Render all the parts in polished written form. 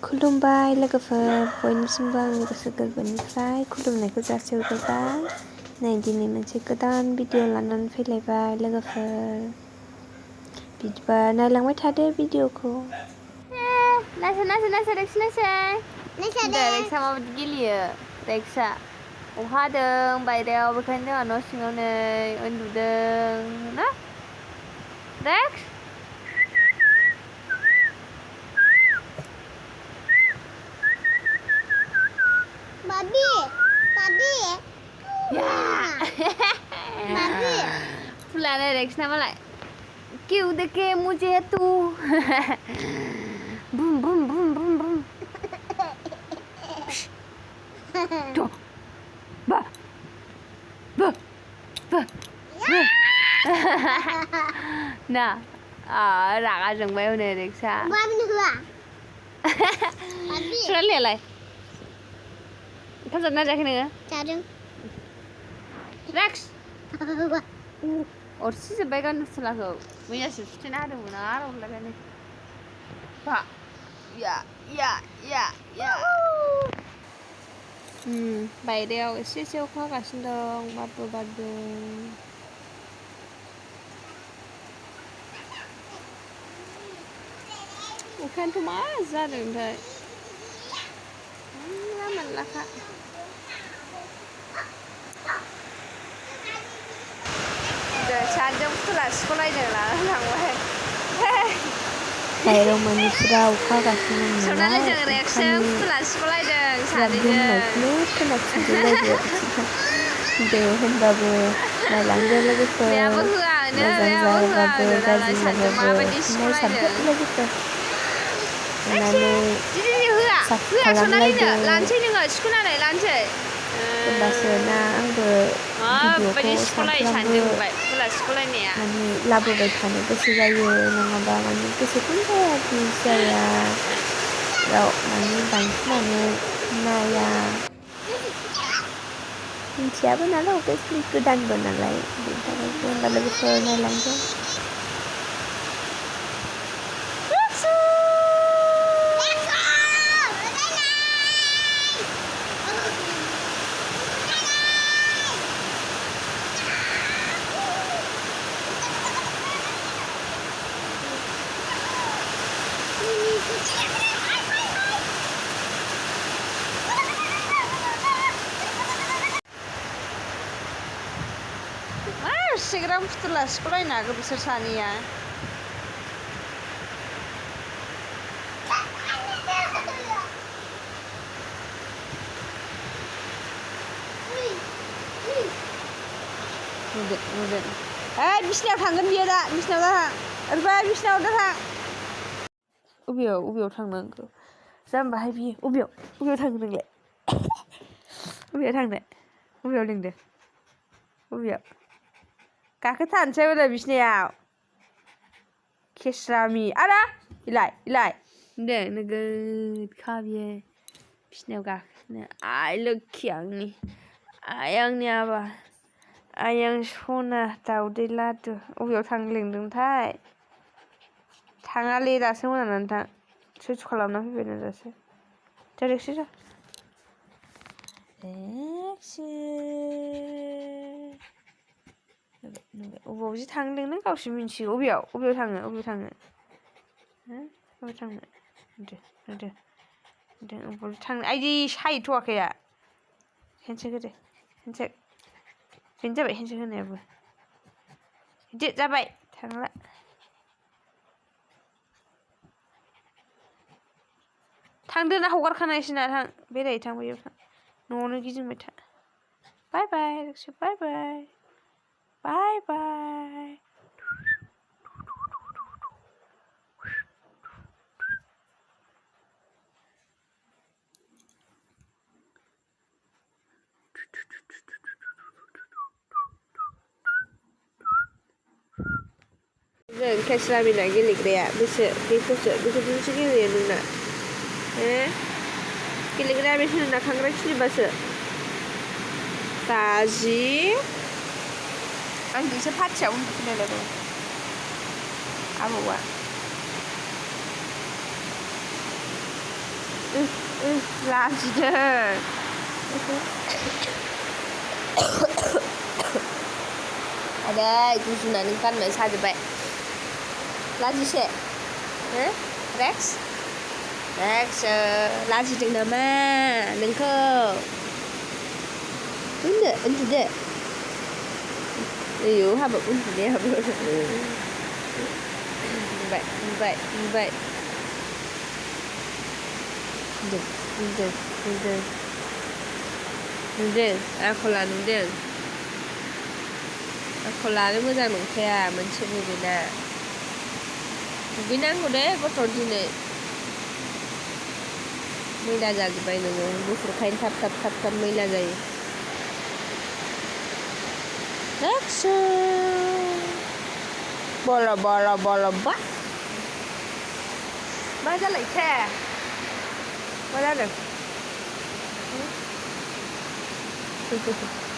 खुलुमबाय लोगोफोर बयनिसिमबो आंनि गोसो गोरबोनिफ्राय खुलुमनायखौ जासिहरग्रोबाय। नै दिनै मोनसे गोदान भिडिअ लानानै फैलायबाय लोगोफोर। बिदिबा नायलांबाय थादो भिडिअखौ। नायसै रेक्सा माबायदि गेलेयो रेक्सा अखा हादों बायहेरायाव बेखायनो जोंहा न' सिङाव नै उन्दुदों ना रेक्स फुलानो रेक्स ना मालाय क्यों देखे मुझे तू बुम बुम बुम बुम बुम बा बा बा ना रागा जोंबाय हनै रेक्सा सुरालियालाय ओंखाम जादोंना जायाखै नोङो? जादों। रेक्स अरसि जोब्बाय गाननो फुथुलाखौ मैयासो सुथेना होदोंमोन आरो हरलायबाय बा या या या या बायहेरायाव एसे एसे अखा हागासिनो दं बारबो बारदों। अखायानोथ' मा जादोंथाय जानला मोनलाखा सानैजों फुथुला सिख'लायदों लानानै थांबाय बायहेरायाव मानसिफ्रा अखा हागासिनो दं नालाय सनालिजों रेक्सजों फुथुला सिख'लायदों गोमनायखौनो खोनाफिनजोबलायबाय दे होनबाबो नायलांदो लोगोफोर मोजां जाबाबो गाज्रि जाबाबो नायसाबदो लोगोफोर अननानै साबस्क्राइब खालामलायदो लानोसै नोङो सिख'नानै लानोसै होनबासो ना आंबो भिडिअखौ सानफ्रामबो माने लाबोबाय थानो गोसो जायो नङाबा माने गोसोखौनो जाया भिउस जाया माने बांसिनानो नाया मिथियाबो नालाय अभियासलि गोदानबो नालाय बेनि थाखायसो होनबा लोगोफोर नायलांदो। एसेग्राम फुथुला सिख'लायनो हागौ बिसोर सानैया नुदों बिसिनायाव थांगोन बियो दा बिसिनायाव दाथां ओरैबा बिसिनायाव दाथां अबेयाव थांनांगौ जाम्बाहाय बियो अबेयाव थांनो नोंलाय अबेयाव थांनो अबेयाव लिंदों अबेयाव गाखोथारनोसै हनै बिसिनायाव खेस्रामि आरो इलाय होनदों नोगोदखा बियो बिसिनायाव गाखोनो आइ लोखि आंनि आबा आइ आं सना दाउदै लादु अबेयाव थांनो लिंदोंथाय थाङालै दासो मोनानानै थां सुइस खालामना फैबाय ना दासो रेक्सि अबाव जि थांदों नों गावसो मिन्थियो अबेयाव थाङो अबेयाव थांनो अबाव थांनो आइदि सायथ'वाखैया हेन्सेक होदो हेन्सेक बेनो जाबाय हेन्सेक होनायाबो दे जाबाय थांला थांदो ना हगारखानायसै ना थां बेरायै थां बैयाव थां न'आवनो गिदिंबाय था बाय बाय रेक्सि बाय बाय बाय बाय जों खेस्रामिना गेलेग्राया बेखौसो गेलेयो नोंना गेलेग्राया बेसो नोंना खांग्राय खिलिबासो बाजि आं एसे फाथियाव उन्दुफिनलायबाय आबौआ लाजिदों आदै गुजुनानै गाननाय साजोब्बाय लाजिसे रेक्स लाजिदों नामा नोंखौ उन्दुदो आयौ हाबाब उन्दुनायाबो उन्दुबाय नुदों आखलानो मोजां नंखाया मोनसेबो बेना दुगैनांगौ दे गथ' दिनै मैला जाजोब्बाय नोङो गुफुरखायनो थाब मैला जायो बल बा मा जालायखो मा जादों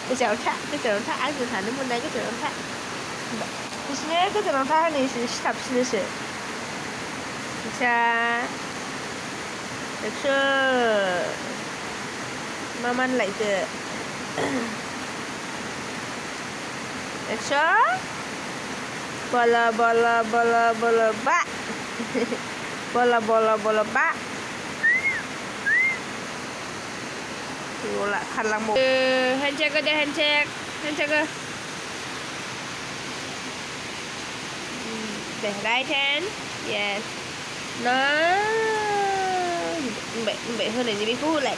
गोजानाव था आंजों थानो मोननाय गोजानाव था बिसोरनो गोजानाव था होनो एसे सिथाबसिनोसो फिसा एक्स' मा मानलायखो एक्स' बल बा बल बा गला खारलांबाव हेन्डसेक दे हेन्डसेक दे राइट हेन्ड येस ना होनबाय होनायनि बेखौ होलाय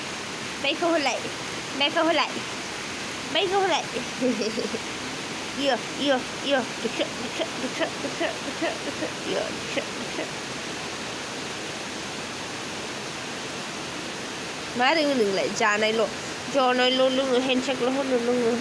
iyo मा रोङो नोंलाय जानायल' लोङो हेन्डसेकल' होनो लोङो